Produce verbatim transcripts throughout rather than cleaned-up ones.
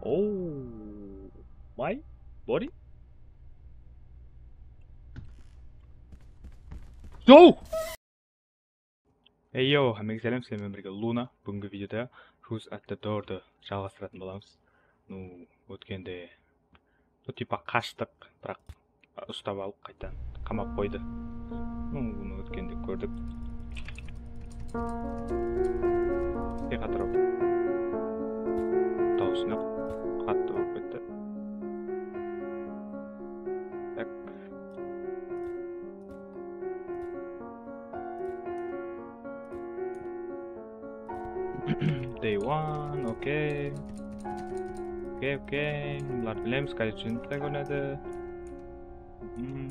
Oh my body. Yo! Ey yo, hámmege sálem, sizler menen birge Luna. Búgingi videoda Who's at the Doordı jalǵastıratuǵın bolamız. Nu, ótkende, nu, tipa qashtıq, biraq ustap alıp, qaytan qamap qoydı. Nu, bunı ótkende kórdik. Tek atırıp. Dawısın-aq qattı bolıp ketti. Tak. Day one, okey. Okey, okey. Bulardı bilemiz, qále túsinip te kórinedi. Mhm.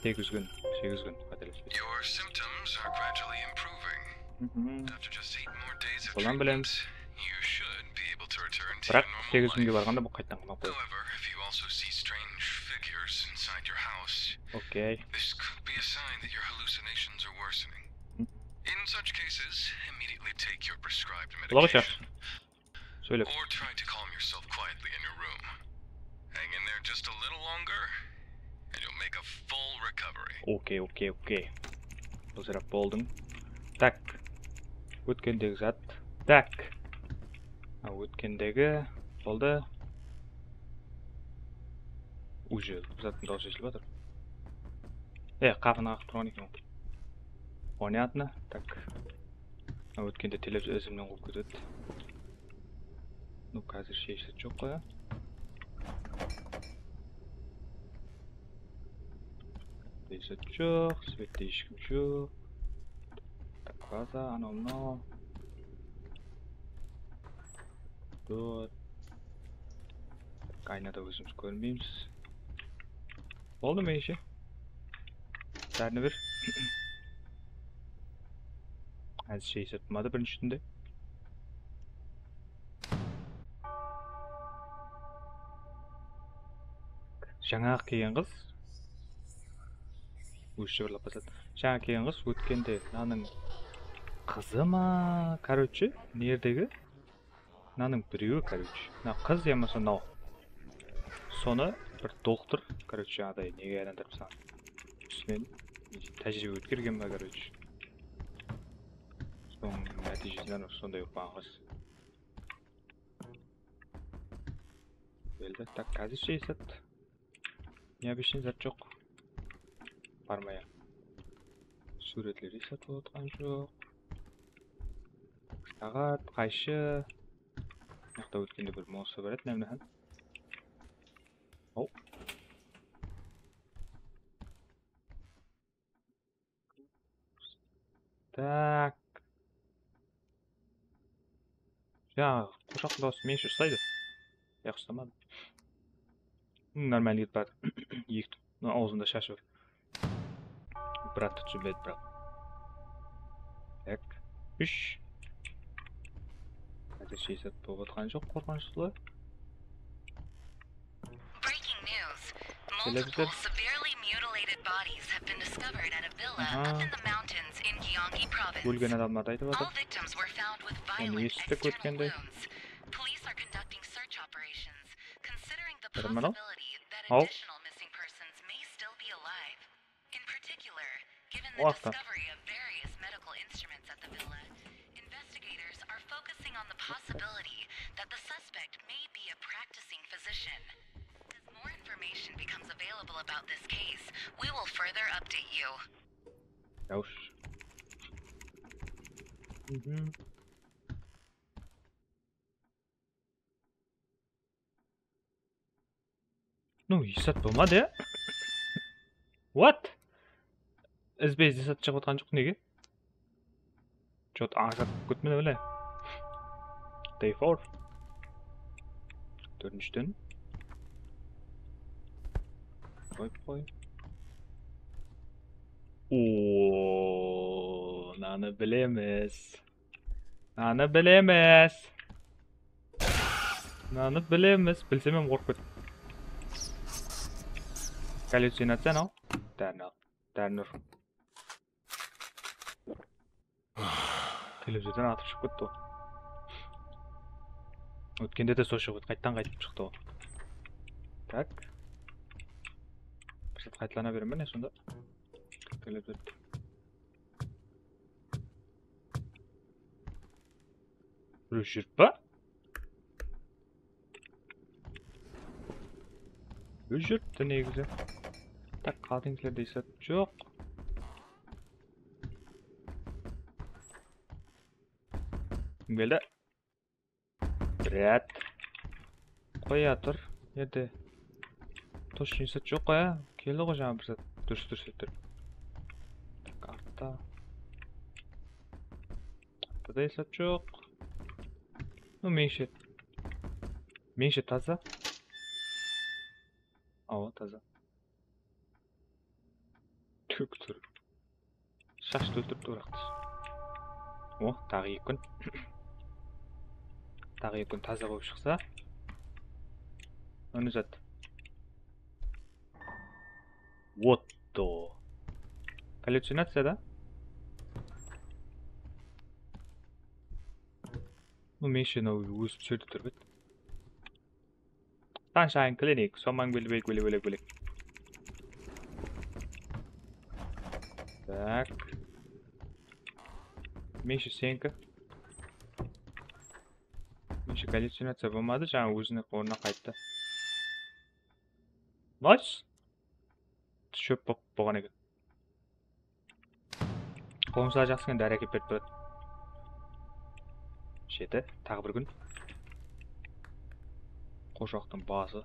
Segiz kún, segiz kún, qátelespesem. Your symptoms are gradually improving. Mhm. After just eight more days of Bulan bilemiz. treatment, you should be able to return to Biraq your normal segiz kúnge life. barǵanda bul qayttan qamap qoydı. However, if you also see strange figures inside your house, Okey. this could be a sign that your hallucinations are worsening. Mhm. In such cases, immediately take your prescribed Qulaǵı shaq. medication. Sóylep. Or try to calm yourself quietly in your room. Hang in there just a little longer, and you'll make a full recovery. Okey, okey, okey. Bul zerap boldıń. Tak. Ótkendegi zat. Tak. Ha, ótkendegi boldı. Uje zattıń dawısı eshitilip atır. E, qapını qaqıp turǵan eken ol. Понятно. Tak. Ha, ótkende televizor izimnen quwıp ketedi. Ну, házirshe hesh zat joq ǵoy, á? Hesh zat joq, svette hesh kim joq. Tak, vaza, anaw, mınaw. Dot. Tak, aynada ózimiz kórinbeymiz. Boldı, menińshe. Dárini ber. Házirshe esaptamadı birinshi túnde. Jańa kelgen qız. Ózshe bir lap basadı. Jańa kelgen qız ótkende mınanıń qızı ma, короче, mına jerdegi. Mınanıń birewi, короче. Mına qız yamasa mınaw. Sonı bir doktor, короче, aday nege aylandırıp san. Ústinen tájiriybe ótkergen ba, короче. Sonıń nátiyjesinde sonday bolıp qalǵan qız. Belli, так, házirshe esat. Необычный zat joq. Barmaya. Súwretler esatılıp otqan joq. Saǵat qayshı? Mıyaqta ótkende bir monstr bar edi, námne hám. Aw. Tak. Jańa qosaq dawıs menshe uslaydı. Yaq, uslamadı. Hmm, нормально ketip baratır. Eki, mına awzında shashı bar. Brat, túsinbedi, biraq. Tak. Úsh. Házirshe esap bolıp atqan joq, qorqınıshlı. Breaking news. Multiple severely mutilated bodies have been discovered at a villa up in the mountains in Gyeonggi province. Ólgen adamlardı aytıp atır. All victims were found with violent external wounds. Police are conducting search operations, considering the possibility that additional missing persons may still be alive. In particular, given the discovery of various medical instruments at the villa, investigators are focusing on the possibility that the suspect may be a practicing physician. As more information becomes available about this case, we will further update you. Yawsh. Mhm. Ну, esat bolmadı, ya? What? Izbe-iz esat shıǵıp atqan joq, nege? Что-то ańsat ketmedi bile. Day four. Dórtinshi tún. Qoyıp qoy. Oo, mınanı bilemiz. Mınanı bilemiz. Mınanı bilemiz. Bilsem hám qorqıp kettim. Gallyucinaciya anaw. Dárini al. Dárini ur. Televizordan atıp shıǵıp ketti ol. Ótkende de sol shıǵıp edi, qayttan qaytıp shıqtı ǵoy. Tak. Bir zat qaytalana beremen, ne sonda? Kelip edi. Birew júrip pa? Birew júripti negizi. Tak, qaldıńkilerde esap joq. Kim keldi? Brat. Qoya tur. Erde. Toshın esap joq ǵoy, á? Keldi ǵoy jańa bir zat. Durıs, durıs ettir. Tak, artta. Artta da esap joq. No, menińshe. Menińshe taza. Awa, taza. Túp tur. Shashtı óltiripti oraqtı. O, taǵı eki kún. Taǵı eki kún taza bolıp shıqsa. Óne zat. Otto. Gallyucinaciya da. Bu menińshe mınaw ózip sóytip tur bet. Sunshine Clinic, somań belbek, belek, belek, belek. Tak. Menińshe seniki. Menińshe gallyucinaciya bolmadı, jańa óziniń ornına qayttı. Nice. Shóp bolıp bolǵan eken. Qolımızda jaqsı eken, dári ákep berip turadı. Jeti, taǵı bir kún. Qoshaqtıń bası.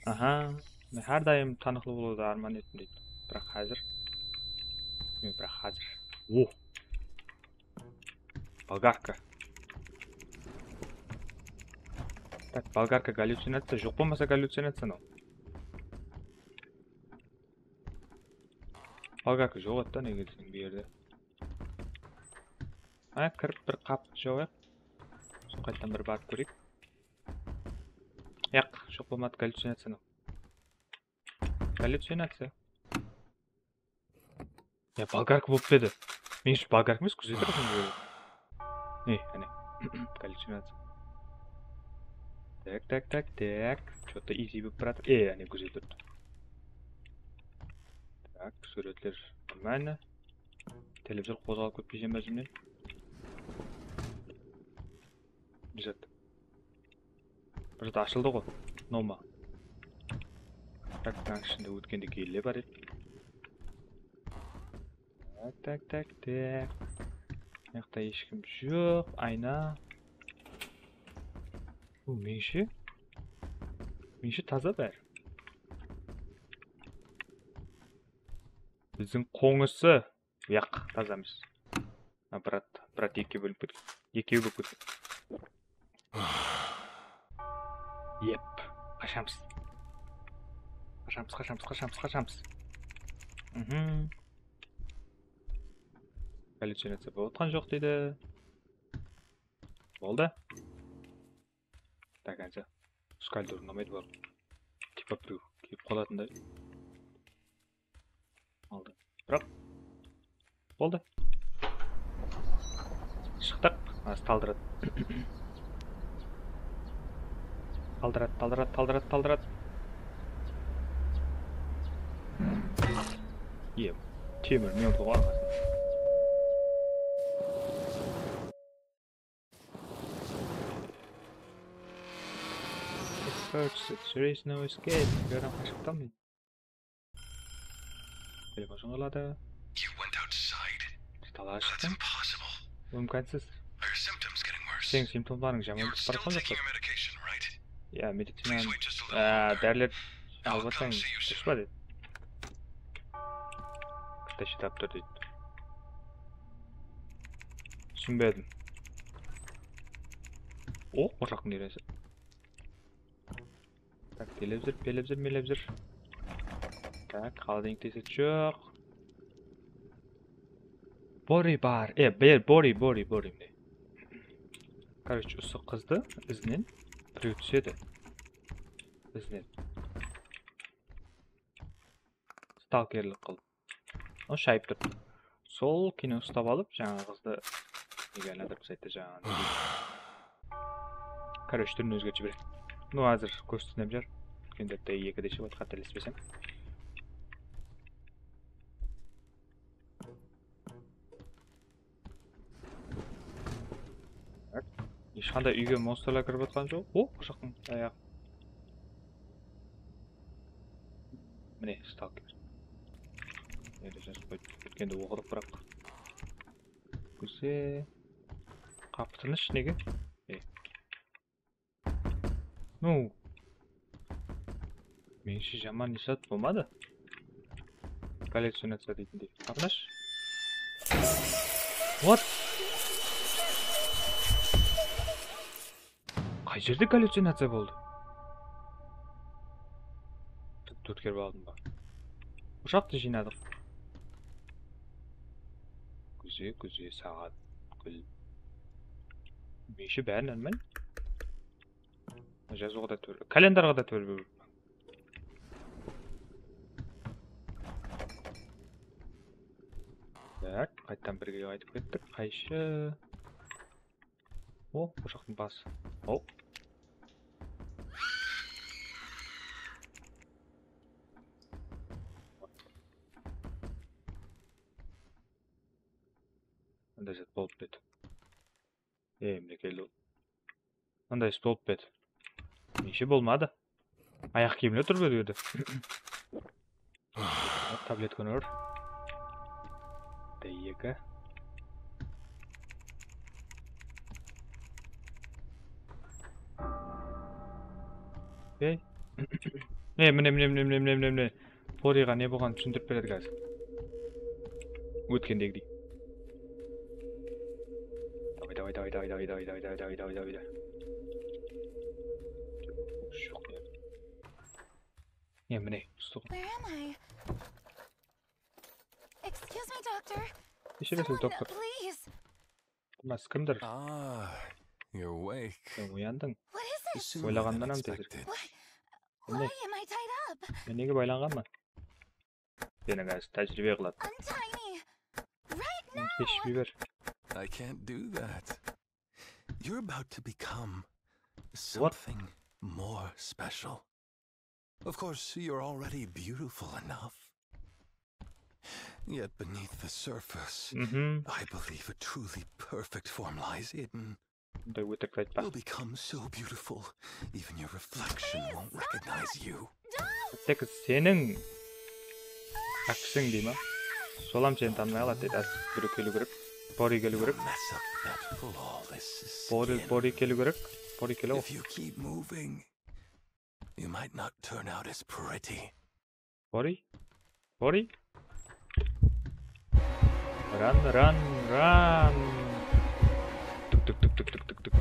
Aha, men hár dayım tanıqlı bolıwdı árman ettim deydi. Biraq házir. Men biraq házir. Oh. Bolgarka. Tak, bolgarka gallyucinaciya, joq bolmasa gallyucinaciya mınaw. Bolgarka joq edi da, nege deseń, bu jerde. Ha, kirip bir qap jawayıq. Soń qaytadan bir barıp kóreyik. Yaq, joq bolmadı, gallyucinaciya mınaw. Gallyucinaciya. Ya, bolgarka bolıp pa edi? Men ushın bolgarka emes, kúzetir edim. Ne, áne. Gallyucinaciya. Tak, tak, tak, tak. Что-то easy bolıp baratır. E, áne, kúzetip tur. Tak, súwretler nормально. Televizor qozǵalıp ketpey jem bázimnen. Bir zat. Bir zat ashıldı ǵoy. Noma. Tak, mınanıń ishinde ótkende kelle bar edi. Tak, tak, tak, tak. Mıyaqta hesh kim joq. Ayna. Bu menińshe? Menińshe taza bári. Biziń qońsı. Yaq, taza emes. A, brat, brat, ekkew bólinip ketken. Ekkew bolıp ketken. Yep, qashamız. Qashamız, qashamız, qashamız, qashamız. Mhm. Gallyucinaciya bolıp atqan joq deydi. Boldı. Так, ancha. Skaldur unamaydı bar. Tipa birew kelip qalatınday. Aldı. Biraq. Boldı. Shıqtıq. Az taldıradı. Taldıradı, taldıradı, taldıradı, taldıradı. Iye, temir men turǵan. Experts, there is no escape. Joydan qashıp qalmaydı. Telefon shıńǵırladı. You went outside. Dala shıqtıń. Imkansız. Are your symptoms getting worse? Seniń simptomlarıń jamanlap baratqan joq pa? You're still taking your medication, right? Ya, medicina, á, dáriler alıp atsań, durıs pa dedi. Kishkene shıdap tur deydi. Túsinbedim. O, qoshaqtıń neresi? Tak, televizor, televizor, melevizor. Tak, xolodilnik dese joq. Bori bar. E, ber, Bori, Bori, Bori, mine. Короче, usı qızdı izinen birew túsedi. Izinen. Stalkerlik qılıp. O shayıp tur. Sol kene ustap alıp, jańaǵı qızdı Nege aylandırıp saytta jańa? Короче, túrin ózgertip jibereyik. No, házir kórsetemen jar. Kútken zatta eki de shıǵıp atır, qátelespesem. Hesh qanday úyge monstrlar kirip atqan joq. O, ushaqtıń ayaǵı. Mine, stalker. Endi jazıp qoyıp ketkende oqıdıq, biraq. Kúse. Qapı tınısh, nege? E. No. Menińshe jaman zat bolmadı. Gallyucinaciya deytindey. Qapını ash. What? Qay jerde gallyucinaciya boldı? Tótkerip aldım ba? Ushaqtı jıynadıq. Kúze, kúze, saǵat, gúl. Menińshe bári nórmal. Jazıwǵa da tóre, kalendarǵa da tóre berip. Tak, qayttan birge qaytıp kettik. Qayshı? O, ushaqtıń bası. O. Mınday zat bolıp pa edi? E, mine keldi ol. Mınday ish bolıp pa edi? Neshe bolmadı? Ayaq kiyimler tur bu jerde. Tabletkani ur. D eki. Ey. E, mine, mine, mine. Poriyǵa ne bolǵanın túsindirip beredi házir. Ótkendegidey. Davay, davay, davay. Joq, ya. E, mine, usta. Where am I? Excuse me, doctor. Keshiresiz, doktor. Please. Mınas kimdir? Ah, you're awake. Sen uyandıń. What is this? Oylaǵanımnan hám tezirek. Why am I tied up? Men nege baylanǵanman? Seni házir tájiriybe qıladı. Untie me. Right now. Meni sheship jiber. I can't do that. You're about to become something more special. Of course, you're already beautiful enough. Yet beneath the surface, I believe a truly perfect form lies hidden. Bunday ótirik aytpa. You'll become so beautiful, even your reflection won't recognize you. Tek seniń aksiń dey ma? Sol hám seni tanımay qaladı deydi. Házir birew keliw kerek. Pori keliw kerek. Mess up that flaw. Pori, Pori keliw kerek. Pori kele. If you keep moving, you might not turn out as pretty. Pori? Pori? Run, run, run. Tuk, tuk, tuk.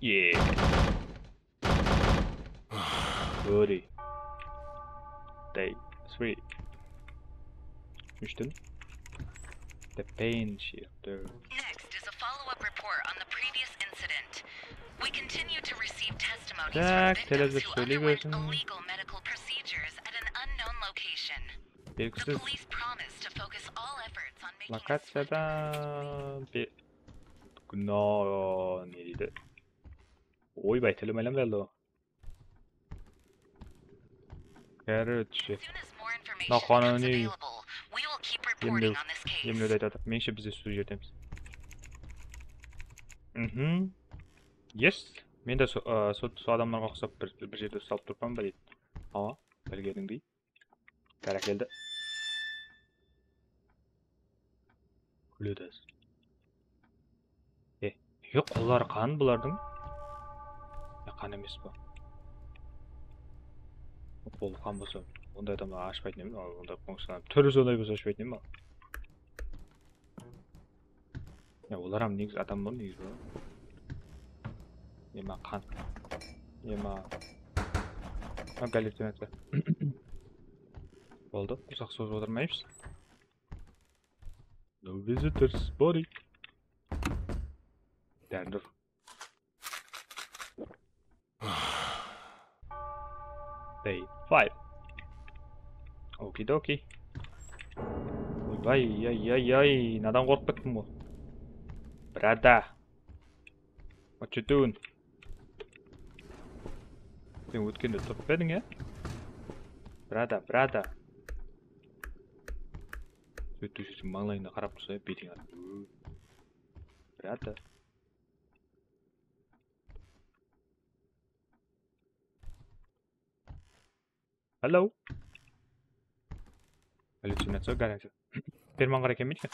Yeah. Pori. Day three. Úshtin. The pain shield. Next is a follow-up report on the previous incident. We continue to receive testimonies from victims who underwent illegal medical procedures at an unknown location. The police promise to focus all efforts on making a swift recovery. Belgisiz lokaciyada be-, no, ne deydi? Oybay, tilim aylanıp qaldı. Короче, noqonuniy emlew, emlewdi aytadı. Menińshe, biz de sol jerdemiz. Mhm. Yes. Men de so-, ı, so-, sol adamlarǵa uqsap bir, bir jerde usalıp turıppan ba deydi. Awa, bilgenińdey. Bárekeldi. Kúledi házir. E, e, qolları qan bulardıń? E, qan emes pa? Qol qan bolsa, onday adamlar ashpaytın emes, onday qońsı adam. Túri sonday bolsa ashpaytın emes. Ya, olar hám negizi adam ǵoy, negizi. Ema qan. Ema. Ha, gallyucinaciya. Boldı, uzaq sozıp otırmaymız. No visitors, Pori. Dándir. Day five. Okie dokie. We'll Ay, ay, ay, ay, nadan qorqıp kettim ǵoy. Brada. What you doing? Sen ótkende turıp pa ediń, ya? Brada, brada. Sóytip júrseń, mańlayıńda qarap tursa, ya, betiń atır. Brada. Hello. Gallyucinaciya, gallyucinaciya. Berman qaray kelmeydi eken.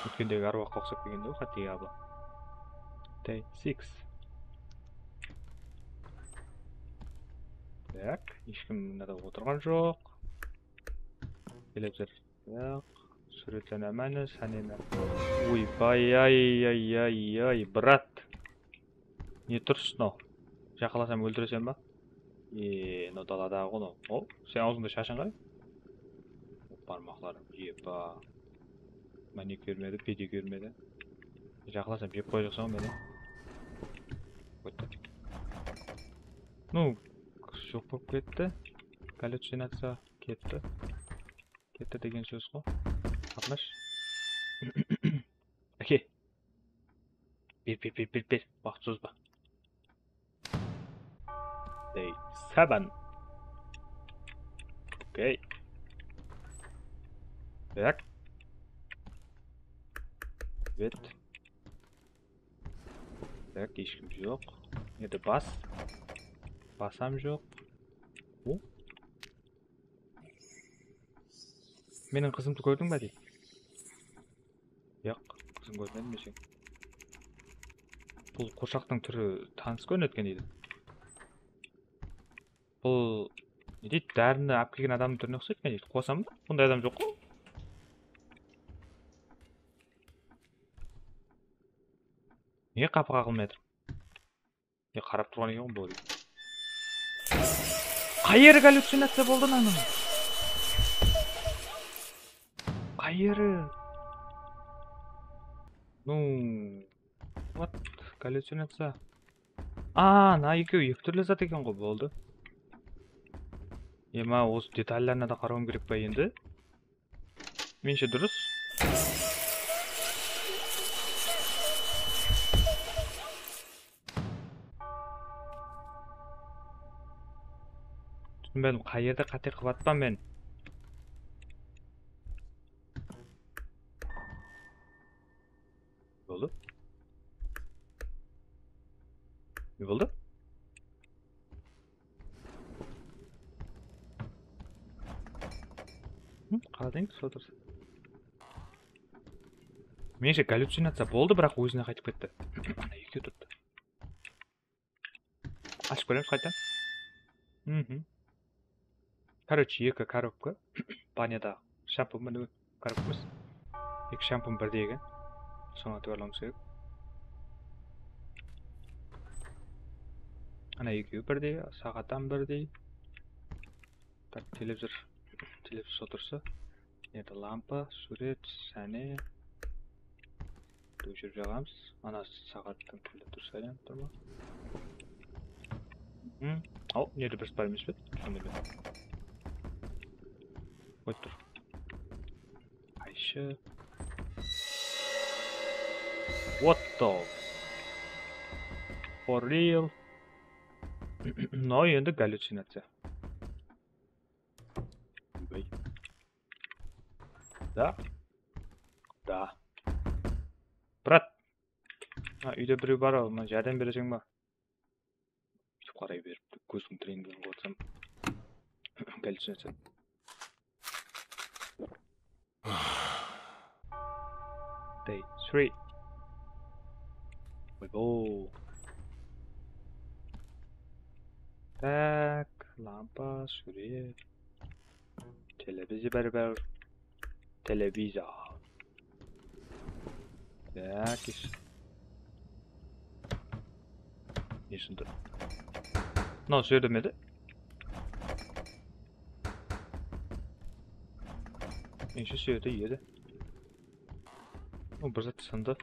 Ótkendegi árwaqqa uqsap kelgende ǵoy, qáttegi abla. Day six. Tak, hesh kim mınada otırǵan joq. Televizor. Yaq, súwretlerdi ámani, sáneni. Oybay, ay, ay, ay, ay, brat. Ne turıs mınaw? Jaqınlasam óltireseń ba? E, mınaw daladaǵı ǵoy mınaw. O, sen awzıńda shashıń qaray. Barmaqlarım, epa. Manikyur medi, pedikyur medi. Jaqınlasam jep qoyajaqsań ǵoy meni. Ótti. Nu, joq bolıp ketti. Gallyucinaciya ketti. Ketti degen sóz ǵoy. Qatnash. Áke. Ber, ber, ber, ber, ber. Waqıt sozba. Day seven. Okey. Tak. Evet. Tak, hesh kim joq. Endi bas. Basam joq. O? Meniń qızımdı kórdiń ba deydi. Yaq, qızın kórmedim men seniń. Bul quwırshaqtıń túri tanıs kórinedi eken deydi. Bul ne deydi, dárini alıp kelgen adamnıń túrine uqsaydı eken deydi. Qosam ba? Bunday adam joq ǵoy. Nege qapı qaǵılmay atır? Ne qarap turǵan eken ǵoy bul. Qayeri gallyucinaciya boldı mınanıń? Qayeri? Nu, what? Gallyucinaciya. A, mına ekewi eki túrli zat eken ǵoy, boldı. Ema, usı detallarına da qarawım kerek pa endi? Menshe durıs. Túsinbedim, qayerde qáte qılıp atpan men. Boldı? Ne boldı? Hı, qaradıń, sol tursa. Menińshe, gallyucinaciya boldı, biraq ózine qaytıp ketti. Ana, ekew turıptı. Ashıp kóremiz qayta. Mhm. Короче, eki korobka. Banyada shampun mine korobka emes. Eki shampun birdey eken. Soǵan itibarlawımız kerek. Ana, ekewi birdey, saǵat hám birdey. Tak, televizor. Televizor otırsa. Endi lampa, súwret, sáne. Óshirip jaǵamız. Ana saǵattıń tilip tursa aylanıp tur ma? Hı? Aw, nede bir bar emes pe? Sonda men. Qoyıp tur. Qaysı? What the? For real? No, endi gallyucinaciya. Oybay. Da? Da. Brat. Ha, úyde birew bar, al, mına járdem bereseń ba? Úytip qaray berip, kóziń tireyin degen qılıp atırsań. Gallyucinaciya. Day three. Oybay. Tak, lampa, súwret. Televizor bar, bar. Televizor. Tak, ish. Ne ushın tur? Mınaw sıyırdı ma edi? Menimshe sıyırdı edi. O, bir zat sındı.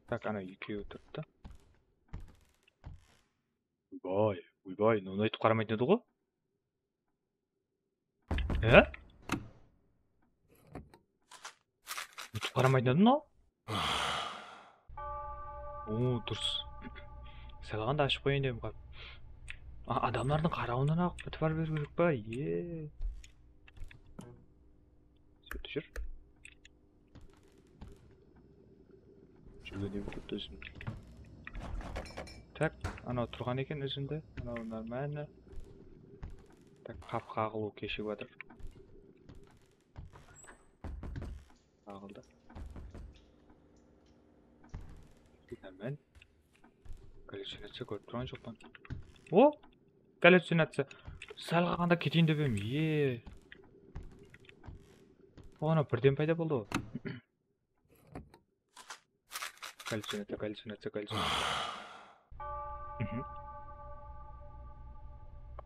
Tak, ana ekewi turıptı. Oybay, oybay, mınanı aytıp qaramaytın edi ǵo. He? Utıp qaramaydı mınaw? Oo, durıs. Sal qalǵanda ashıp qoyayın dep qap. A, adamlardıń qarawınan-aq itibar beriw kerek pa? Iye. Sóytip júr. Júrgende búlkepti ózim. Tak, anaw turǵan eken izinde. Anaw нормально. Tak, qapı qaǵılıw keshigip atır. Qaǵıldı. Nármen. Gallyucinaciya kórip turǵan joqpan. O! Gallyucinaciya. Sal qalǵanda keteyin dep edim. Ye. O, ana birden payda boldı ǵoy. Gallyucinaciya, gallyucinaciya, gallyucinaciya. Mhm.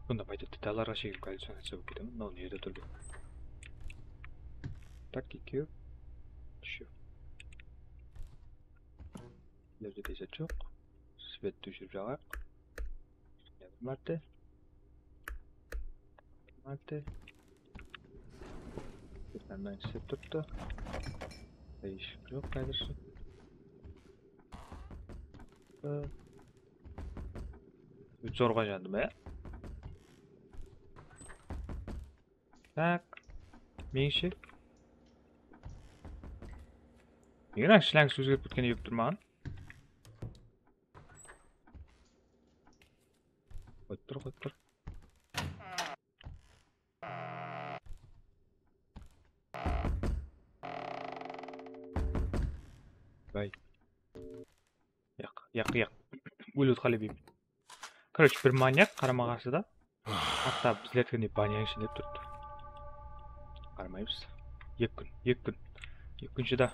Bunda payda detallarǵa shegilip gallyucinaciya bolıp ketedi. Mınaw nerde tur dep. Tak, ekew. Úshew. Bul jerde de zat joq. Svetti óshirip jaǵayıq. Jáne bir márte. Bir márte. Birden islep turıptı. Eshik joq házirshi. Zorǵa jandım, ya. Tak. Menińshe. Nege shlangs ózgerip ketken ep tur maǵan? Qoyıp tur, qoyıp tur. Bay. Yaq, yaq, yaq. Óledi, qále beyim. Короче, bir manyak qarama-qarshıda. Hatta bizler etkenday banyanıń ishinde turıptı. Qaramaymız. Eki kún, eki kún. Ekinshi da.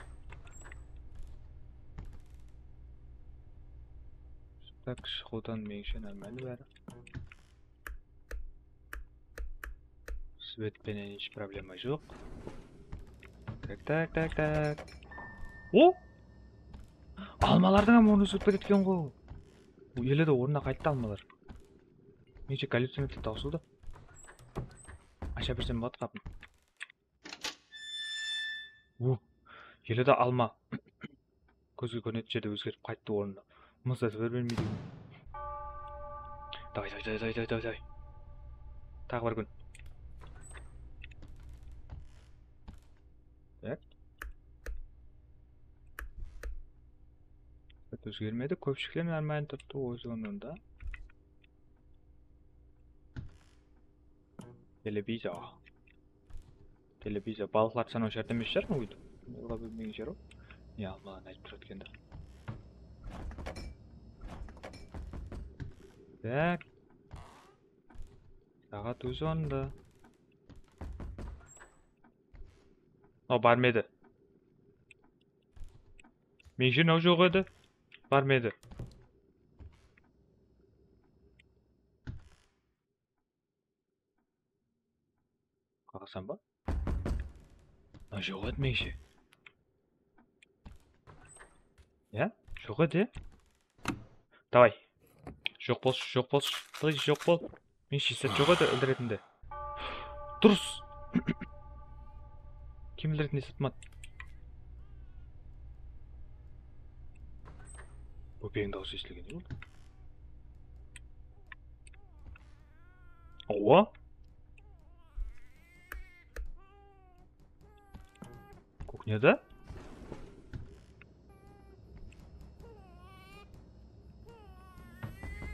Tak, shıǵıwdan menińshe нормально bári. Svet penen hesh problema joq. Tak, tak, tak, tak. O! Almalardıń hám ornı ózgerip ketken ǵoy. Ele de ornına qayttı almalar. Menińshe gallyucinaciya tawsıldı. Asha bersem boladı qapın. Uh, ele de alma. Kózge kórinedi jerde ózgerip qayttı ornına. Mıza da bermeydi. Davay, davay, davay, davay, davay, davay. Taǵı bir kún. Tak. Ózgermedi, kópshikler нормально turıptı óz ornında. Televiza. Televiza, balıqlardı sanaw shárt emes shıǵar, óytip. Olar bilmegen jer ǵoy. Ne almaǵan aytıp turadı eken da. Tak. Saǵat ózi onda. O, barmedi. Menińshe mınaw joq edi. Barmedi. Qarasań ba? A, joq edi menińshe. Ya, joq edi. Davay. Joq bolshı, joq bolshı. Please, joq bol. Menińshe joq edi, óldiretin de. Durıs. Kim óldiretin esittim. Bópegiń dawısı eshitilgen ne boldı? Awa. Kuxnyada?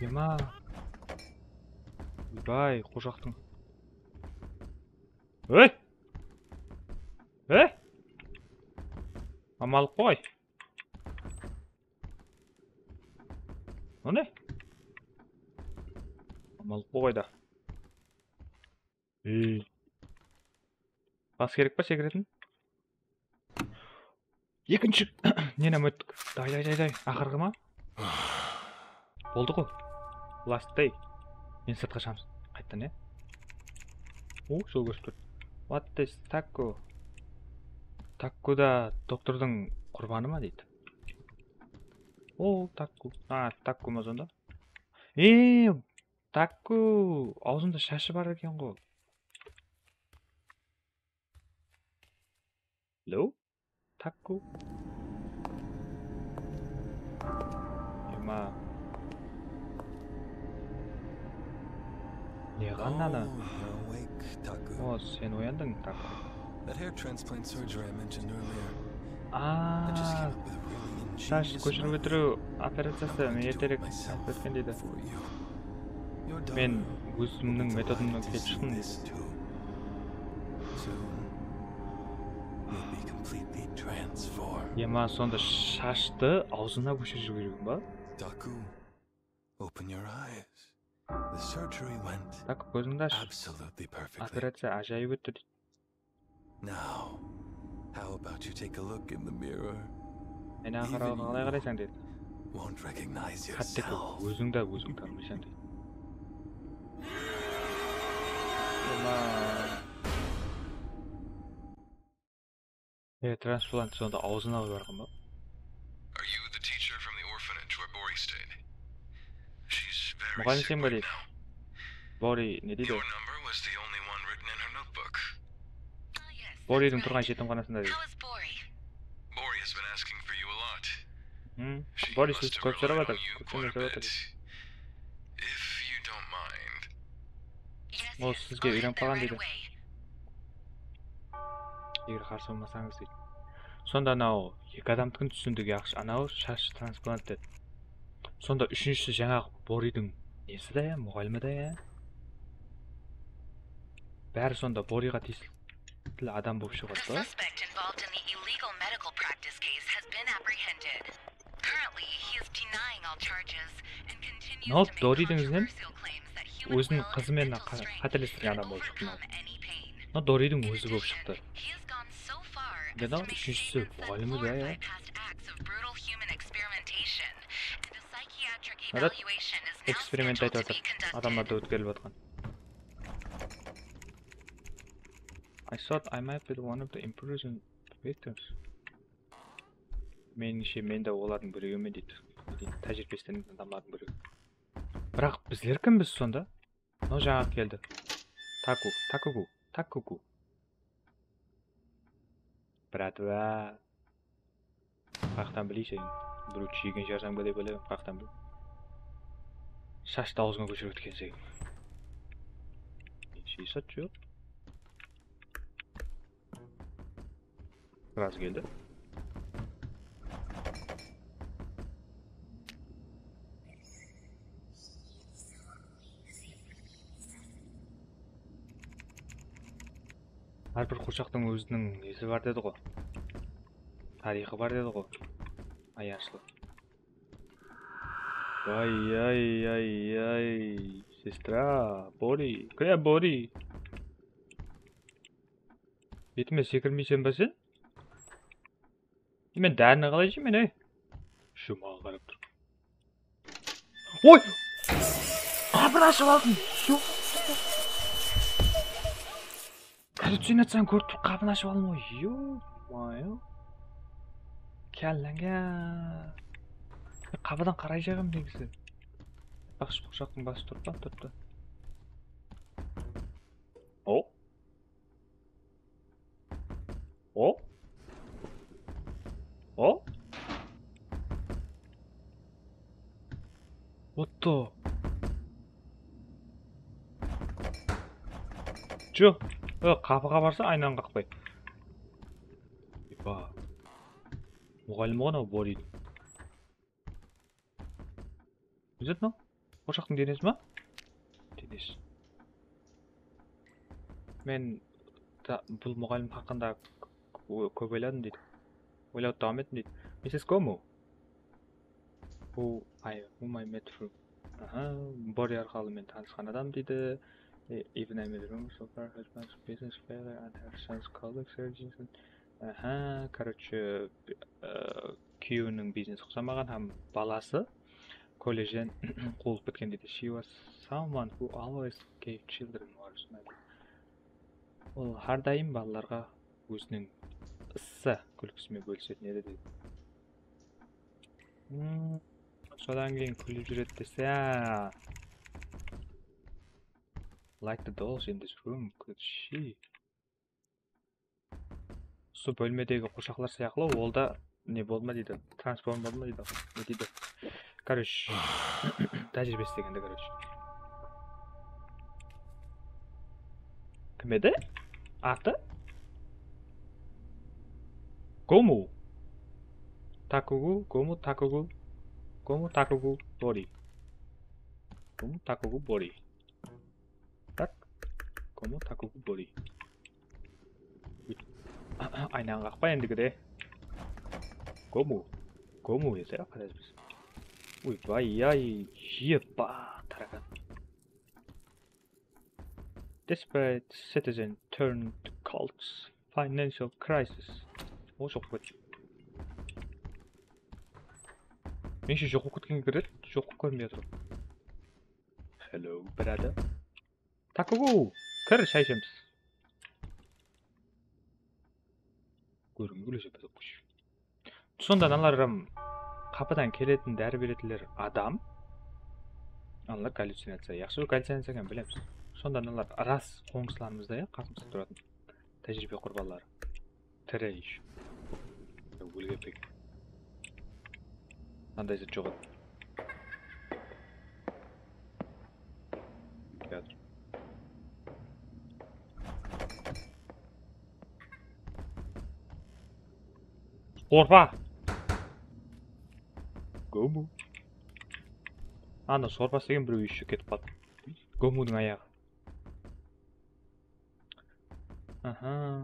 Ema. Bay, qosaqtıń. Ey! Ey! Amanlıq qoy. O ne? Amanlıq qoy da. Ey. Bas kerek pa sekiretin? Ekinshi. Neni óttik? Day, day, day, day. Aqırǵı ma? Boldı ǵo. Last day. Men sırtqa shıǵamız. Qayttan, ya? O, jol kórsetip tur. What is Taku? Taku da doktordıń qurbanı ma deydi? O, Taku. A, Taku ma sonda? E, Taku. Awzında shashı bar eken ǵo. Hello? Taku. Ema. Ne qannadı? Oh, you're awake, Taku. O, sen oyandıń, Taku. That hair transplant surgery I mentioned earlier. I just came Aa, up with a really shash ingenious kóshirip method. Ótiriw operaciyası men erterek aytıp ótken deydi. Men ózimniń metodımnan kelip shıqtım deydi. Ema sonda shashtı awzına kóshirip jibergen ba? Taku, open your eyes. The surgery went Taku, kózińdi ash. Absolutely perfectly. Operaciya ájayıp ótti deydi. Now, how about you take a look in the mirror? Aynaǵa qarap qalay qaraysań deydi. Won't recognize yourself. Hátte ózińdi óziń tanımaysań deydi. Ema. E, transplant sonda awzına alıp barǵan ba? Are you the teacher from the orphanage where Bori stayed? She's very sick right now. Muǵallim sen be deydi. Bori ne deydi? Your number was the only one written in her notebook. Boridiń turǵan jetimxanasında deydi. How is Bori? Bori has been asking for you a lot. Hmm. Bori sizdi kóp sorap atır, kóp sorap atır. If you don't mind. Ol sizge úyrenip qalǵan deydi. Eger qarsı bolmasańız deydi. Sonda anaw eki adamdikini túsindik, yaqshı, anaw shash transplant dedi. Sonda úshinshisi jańaǵı Boridiń nesi da ya, muǵallimi da ya. Bári sonda Boriǵa tiyisli adam bolıp shıǵadı da. The suspect involved in the illegal medical practice case has been apprehended. Currently, he is denying all charges and continues to make controversial claims that human will and dental strength can overcome any pain. Mına Doridiń ózi bolıp shıqtı. In addition, he has gone so far as to make statements that glorify past acts of brutal human experimentation, and a psychiatric evaluation is now scheduled to be conducted. Eksperiment aytıp atır, adamlarda ótkerilip atqan. I thought I might be one of the imprisoned victims. Menińshe, men de olardıń birewimen deydi. Tájiriybesi islenen adamlardıń birewi. Biraq bizler kimbiz sonda? Mınaw jańa keldi. Taku, Takugu, Takugu. Bratva. Qayaqtan bileyseń? Birew jegen shıǵarsań ba dep oylayman, qayaqtan bil. Shashtı awzıńa kóshirip ótkenseń. Shesat joq. Biraz keldi. Hár bir quwırshaqtıń óziniń nesi bar dedi ǵo. Tariyxı bar dedi ǵo. Ayanıshlı. Ay, ay, ay, ay. Sestra, Bori. Kúle, Bori. Betime sekirmeyseń be sen? Men dárini qalay jeymen, ey? Shu maǵan qarap tur. Oy! Qapını ashıp aldım. Yo. Gallyucinaciyanı kórip turıp qapını ashıp aldım ǵoy. Yo-mayo. Kálláńe. Qapıdan qaray jaǵam negizi. Baqshı quwırshaqtıń bası turıp pa? Turıptı. O? O? O? Otto. Jı. Ö, qapıǵa barsa aynanı qaqpay. Epa. Muǵallim ǵoy anaw Boridiń. Ne zat mınaw? Quwırshaqtıń denesi ma? Denesi. Men ta-, bul muǵallim haqqında k-, k-, kóp oyladım deydi. Oylawdı dawam ettim deydi. Missis Komu. Who I, whom I met through. Aha, Bori arqalı men tanısqan adam deydi. E, even I met rumors of her husband's business failure and her son's college surgeons. Aha, короче, e, kúyewiniń biznesi uqsamaǵan hám balası kolledjden quwılıp ketken deydi. She was someone who always gave children more smile. Ol hár dayım balalarǵa óziniń ıssı kúlkisime bólisetin edi deydi. Hmm, sodan keyin kúlip júredi dese. Like the dolls in this room, could she? Usı bólmedegi quwırshaqlar sıyaqlı, ol da ne boldı ma deydi, transform boldı ma deydi, ne deydi. Короче, tájiriybe islegende, короче. Kim edi? Atı? Gomu. Takugu, Gomu, Takugu. Gomu, Takugu, Bori. Gomu, Takugu, Bori. Tak. Gomu, Takugu, Bori. Aynanı qaqpa endigide. Gomu. Gomu ese, qara biz. Uy, bay, ay, jepa, tarakan. Desperate citizen turned cults, financial crisis. O, joq ket. Menshe joq bolıp ketken kiredi, joq bolıp kórinbey atır. Hello, brother. Takugu, kir, shay ishemiz. Kórgim kelip atır. Sonda mınalar hám qapıdan keletin dári beretinler adam. Mınalar gallyucinaciya. Yaqshı, gallyucinaciya eken, bilemiz. Sonda mınalar ras qońsılarımızda, ya, qasımızda turatın. Tájiriybe qurbanları. Tiri ish. Ólgen pek. Mınday zat joq edi. Teatr. Sorpa. Gomu. Ana, Sorpa degen birew iship ketip qaldı. Gomudıń ayaǵı. Aha.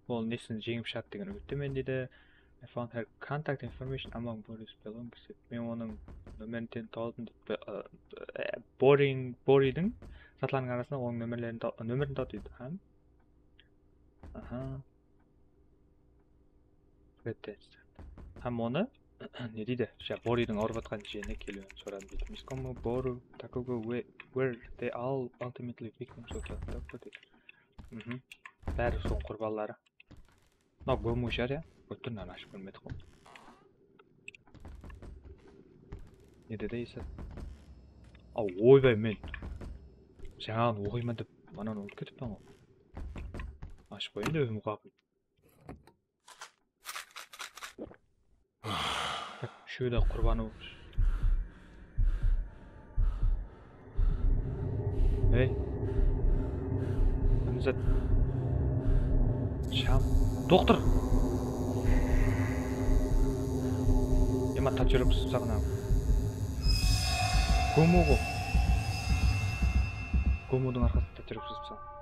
Ol nesin jeńip shıǵadı degen úmittemen, deydi. I found her contact information among Boris belongings, dep. Men onıń nomerin ten-, taptım, dep. Aa, e, Boring, Boridiń zatlarınıń arasında onıń nomerlerin ta-, nomerin tap, deydi. Hám? Aha. Pretensted. Hám onı, ne deydi? Sha, Boridiń awırıp atqan jerine keliwin soradım, deydi. Miskomu, Boru, Takugo, where, where they all ultimately victims of the doctor, deydi. Mhm. Bári sonıń qurbanları. Mınaw Gomu shar, ya? Óttirinen ashıp kórmedik ǵoy. Ne dedi esa? Aw, oybay, men jańaǵın oqıyman dep, manan ulıp ketippen ǵoy. Ashıp qoyayın dep edim qapın. Úshewi de qurbanı. Ey. Qanday zat? Sham. Doktor! Ema, tatirovkası saǵınan. Gomu ǵo. Gomudıń arqasında tatirovkası saǵınan.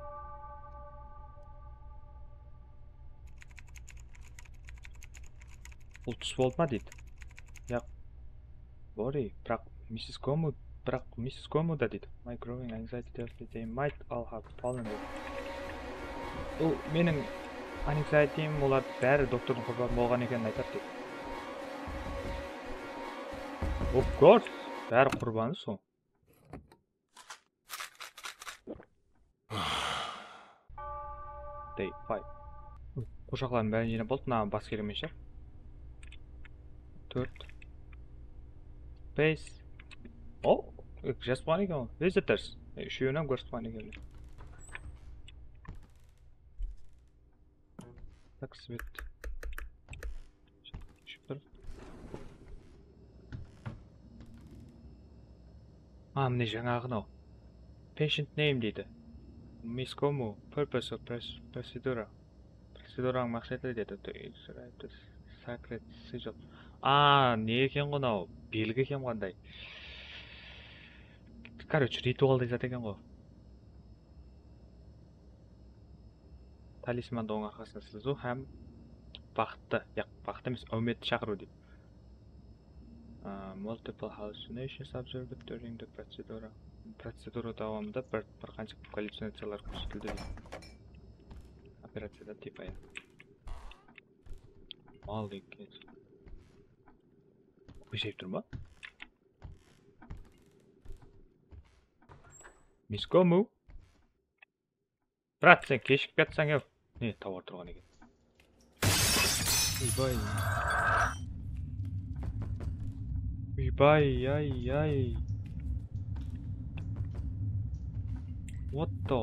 Bul tús boldı ma deydi. Yaq. Bori, biraq missis Gomu, biraq missis Gomu da deydi. My growing anxiety tells me they might all have fallen, deydi. Bul meniń anxietym, olar bári doktordıń qurbanı bolǵan ekenin aytadı, deydi. Of course, bári qurbanı sol. Day five. Quwırshaqlardıń bárin jıynap boldı, mına bas kelgen shıǵar. Tórt. Bes. O, eki jazıp qoyǵan eken ol. Visitors. E, úshewin hám kórsetip qoyǵan eken. Tak, svet. Iship tur. A, mine jańaǵı anaw. Patient name deydi. Miskomu, purpose of pres-, procedure. Proceduranıń maqseti deydi. To extract the sacred sigil. A, ne eken ǵo anaw? Belgi eken ǵo anday. Короче, ritualday zat eken ǵo. Talismandı oń arqasına sızıw hám baxıttı, yaq, baxıttı emes, áwmetti shaqırıw deydi. A, multiple hallucinations observed during the procedure. Procedura dawamında bir, bir qansha gallyucinaciyalar kórsetildi deydi. Operaciyadan tiyip aya. Mal degen. Óshirip tur ma? Miskomu. Brat, sen keshigip kiyatsań, ew. Ne, tovar turǵan eken. Uybay. Uybay, ay, ay. What the?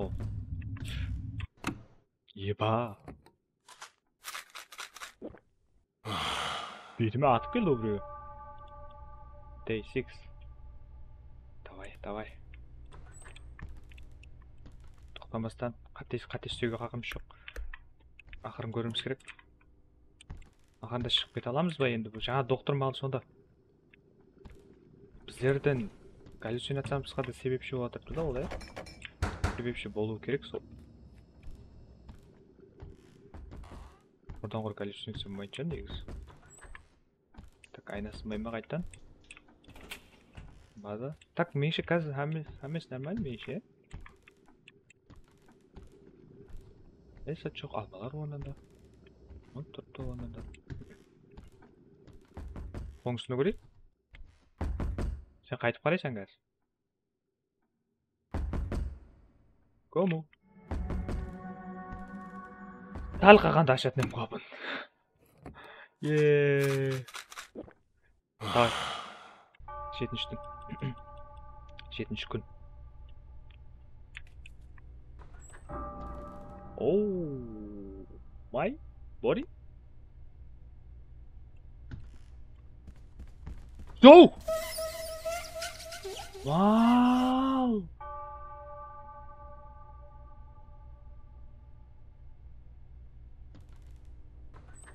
Eba. Betime atıp keldi ol birew. Day six. Davay, davay. Toqtamastan qáte, qáte istewge haqımız joq. Aqırın kóriwimiz kerek. Aqırında shıǵıp kete alamız ba endi? Bul jańa doktor malı sonda. Bizlerden gallyucinaciyamızǵa da sebepshi bolıp atırıptı da ol, ya. Sebepshi bolıwı kerek sol. Burdan qurı gallyucinaciya bolmaydı negizi. Tak, aynası mayma qayttan. Baza. Tak, menińshe házir hámme, hámmesi normal menińshe. Esat joq, almalar ornında. Turıptı ornında. Qońsını kóreyik. Sen qaytıp qaraysań házir. Komu? Dál qalǵanda ashatın edim qapın. Ye. Davay. Jetinshi kún. Jetinshi kún. Oh my body. Joe! Wow!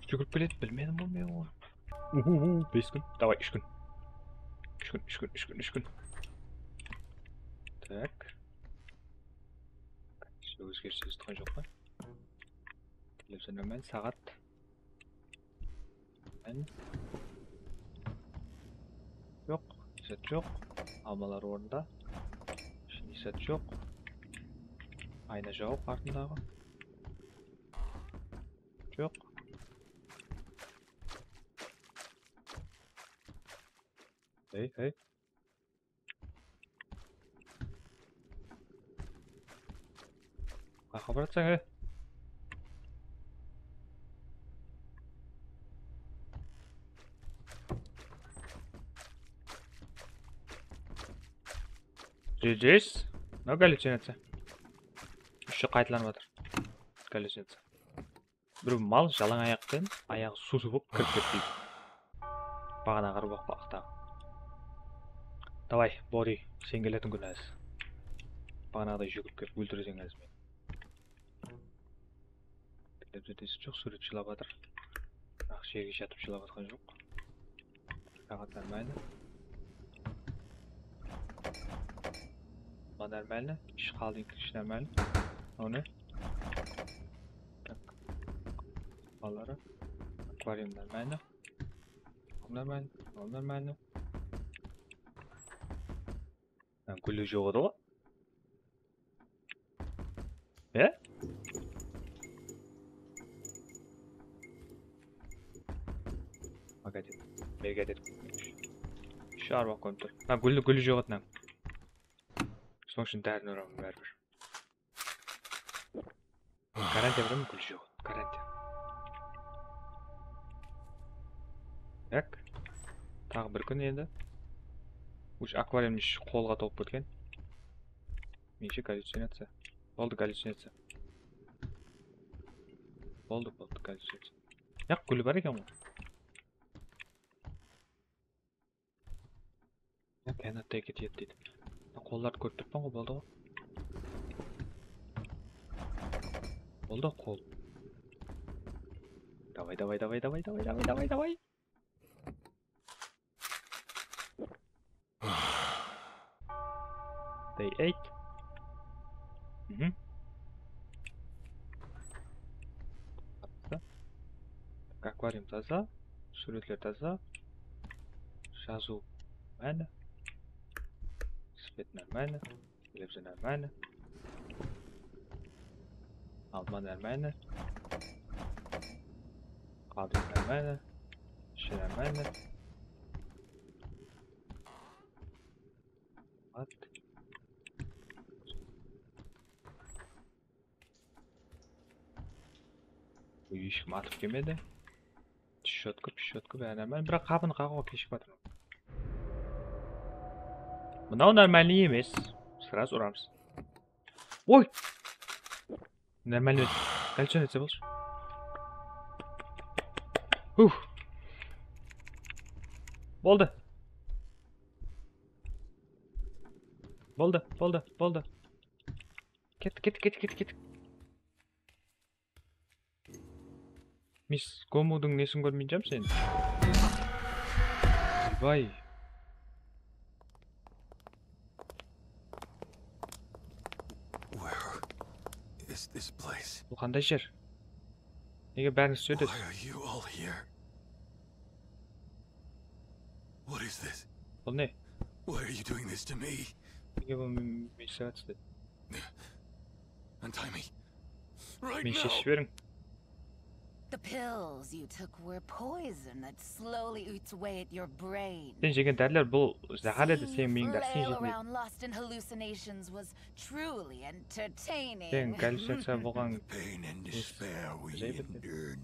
Júgirip keledi, bilmedim ǵoy men onı. Uhu, bes kún. Davay, úsh kún. Úsh kún, úsh kún, úsh kún, úsh kún. Tak. Ózgerissiz tutqan joq pa? Televizor normal, saǵat. Mán. Joq, esat joq. Almalar ornında. Esat joq. Ayna jawıq artındaǵı. Joq. Hey, hey. Qayaqqa baratsań, ey? Jejis. Mına gallyucinaciya. Úshi qaytalanıp atır. Gallyucinaciya. Bir mal jalań ayaqpen, ayaǵı suwsız bolıp kirip ketti. Baǵana qırıp aqpa aqtaǵı. Davay, Bori, sen keletin kún házir. Baǵanaǵıday júgirip kelip óltireseń házir meni. Tilep jetesi joq, súwret jılap atır. Biraq jerge jatıp jılap atqan joq. Saǵat нормально. Mına нормально. Ishi qaldı, ishi нормально. Mınaw ne? Tak. Balaları. Akvarium нормально. Nормально. Nормально. Gúli joq edi ǵoy. E? Погоди. Berge dedik. Shıǵarıp alıp qoyıp tur. Ha, gúli, gúli joq edi mınań. Sonıń ushın dárin uraman báribir. Garantiya beraman, gúli joq. Garantiya. Tak. Taǵı bir kún endi. Ush akvariumnıń ishi qolǵa tolıp ketken. Menińshe gallyucinaciya. Boldı, gallyucinaciya. Boldı, boldı, gallyucinaciya. Yaq, gúli bar eken ǵoy. Ya, kaynattay ketedi deydi. Qollardı kórip turıppan ǵoy, boldı ǵoy. Boldı qol. Davay, davay, davay, davay, davay, davay, davay. Day eight. Mhm. Akvarium taza, súwretler taza, jazıw nормально, svet нормально, televizor нормально, alma нормально, qaldıń нормально, ishi нормально. At. Eshkim atıp kelmedi. Shyotka, pishyotka, bári nормально. Biraq qapını qaǵıwǵa keshigip atırman. Mınaw нормальный emes. Сразу uramız. Oy! Нормальный emes. Gallyucinaciya bolshı. Huh. Boldı. Boldı, boldı, boldı. Kettik, kettik, kettik, kettik, kettik. Miss Gomudıń nesin kórmeyjam sen? Vay. Where is this place? Bul qanday jer? Nege bárińiz usı jerde? Why are you all here? What is this? Bul ne? Why are you doing this to me? Nege bul men, men ishlep atır? Untie me. Right Meni now. Sheship jiberiń. The pills you took were poison that slowly eats away at your brain. Sen jegen dáriler bul záhár edi, Seeing sen you meniń dárilerim flail jetpeydi. Around lost in hallucinations was truly entertaining. Sen gallyucinaciya bolǵan Pain and Yes. despair we Güzel bitti. endured.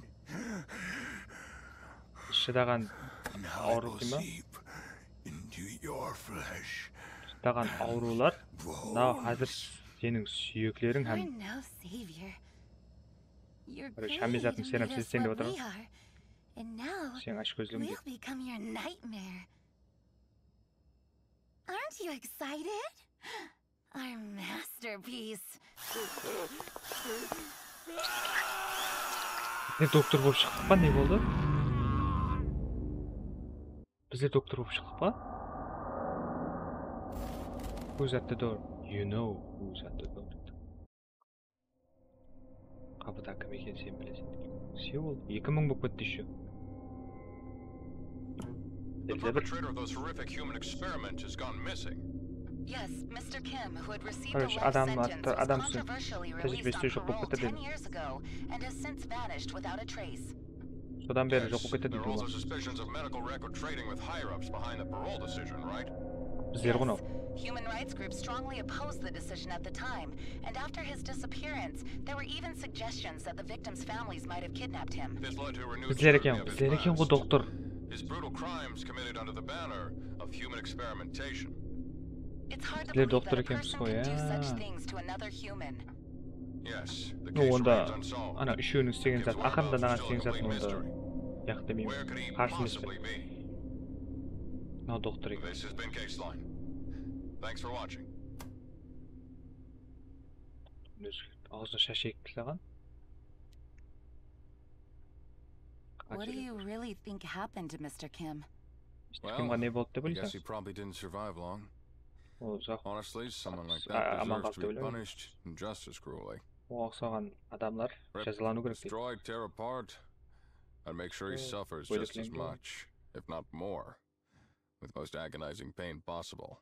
Shıdaǵan Now it awrıw will deyme? Seep into your flesh. Shıdaǵan awrıwlar mınaw házir Bones. Seniń súyekleriń You're hám no savior. Your Ray, Shamizat greed sen made hám us sen de what otır. We are. And now Seniń ashkózligiń de. We'll become your nightmare. Aren't you excited? Our masterpiece. Ne doktor bolıp shıqtıq pa, ne boldı? Bizler doktor bolıp shıqtıq pa? Who's at the door? You know who's at the door. Qapıda kim eken sen bileseń. Seul, eki mıń bolıp ketti ещё. The perpetrator of those horrific human experiments has gone missing. Yes, Mister Kim, who had received a Короче, life adam sentence, attı, was adam sın. controversially Tejribesi released on joq bolıp parole ketedi ten dedi. Years ago and has since vanished without a trace. Sodan beri Yes, joq bolıp ketedi there are also deydi. Suspicions of medical record trading with higher-ups behind the parole decision, right? Bizler ǵo mınaw. Human rights groups strongly opposed the decision at the time, and after his disappearance, there were even suggestions that the victims' families might have kidnapped him. This led to a renewed Bizler scrutiny eken, of his bizler eken ǵo past. Doktor. His brutal crimes committed under the banner of human experimentation. It's hard to Bizler believe doktor that a ekenbiz person ǵo, could do such ya. Things to another human. Yes, the No, case onda remains unsolved. ana úshewiniń islegen Gives zatı, White aqırında House naǵan still a islegen zatın complete onda mystery. yaq demeymen. Where could he Qarsı emesin. Possibly be? Mınaw doktor eken. This has been Case Line. Thanks for watching. Ózi awzına shash egip taslaǵan. What do you really think happened to Mister Kim? Kimǵa ne boldı dep I guess he oylaysız? Probably didn't survive long. Ol uzaq Honestly, someone like a- that aman deserves qaldı to dep be oylayman. Punished and justice cruelly. Oǵan uqsaǵan adamlar Rip, jazalanıw kerek deydi. Destroy, tear apart, and make sure he Hmm, suffers böyle just as kelińge. Much, if not more, with most agonizing pain possible.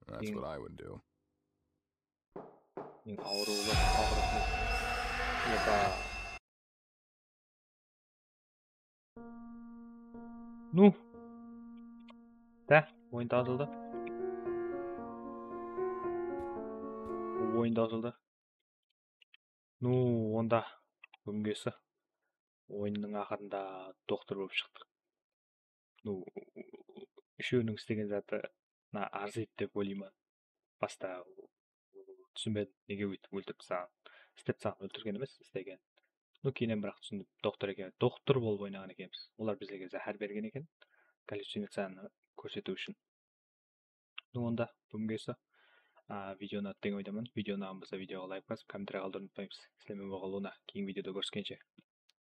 That's Hmm. What I would do. Eń awırıwlı awırıqlı. Epa. Nu. Da, oyın tazıldı. Oyın tazıldı. Nu, onda búgingisi oyınnıń aqırında doktor bolıp shıqtıq. Nu, úshewiniń islegen zatı mına arzıydı dep oylayman. Basta túsinbedim, nege óytip óltirip taslaǵan. Istep taslaǵan, óltirgen emes, islegen. Nu, keyin biraq túsindim, doktor eken, doktor bolıp oynaǵan ekenbiz. Olar bizlerge záhár bergen eken, gallyucinaciyanı kórsetiw ushın. Nu, onda búgingisi, a, video unadı degen oydamın. Video unaǵan bolsa videoǵa layk basıp, kommentariya qaldırıwdı umıtpaymız. Sizler menen bolǵan Luna. Keyingi videoda kóriskenshe.